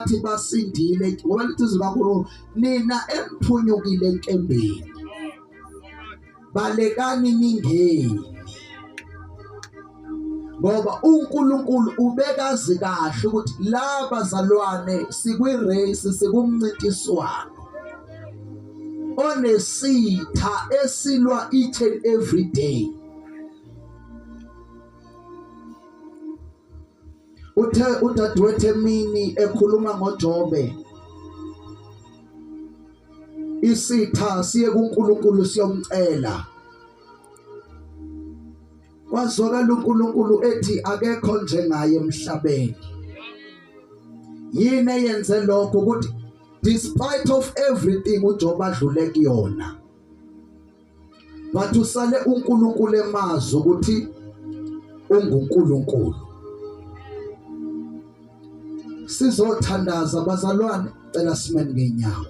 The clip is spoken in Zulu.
Athi basindile ngoba lithi izwi kaNkulunkulu, nina eniphunyukile enkembeni, balekani ningeni, ngoba uNkulunkulu ubekazi kahle ukuthi laba zalwane sikwi-race, sikumncintiswano onesitha esilwa each and every day. Uthe udadewethu emini ekhuluma ngoJobe, isitha siye kuNkulunkulu siyomcela. Kwazwakala uNkulunkulu ethi akekho njengaye emhlabeni. Yini eyenze lokho? Ukuthi despite of everything uJobe adlule kuyona, but usale uNkulunkulu emazi ukuthi unguNkulunkulu. Sizothandaza bazalwane, cela simeni ngenyawo.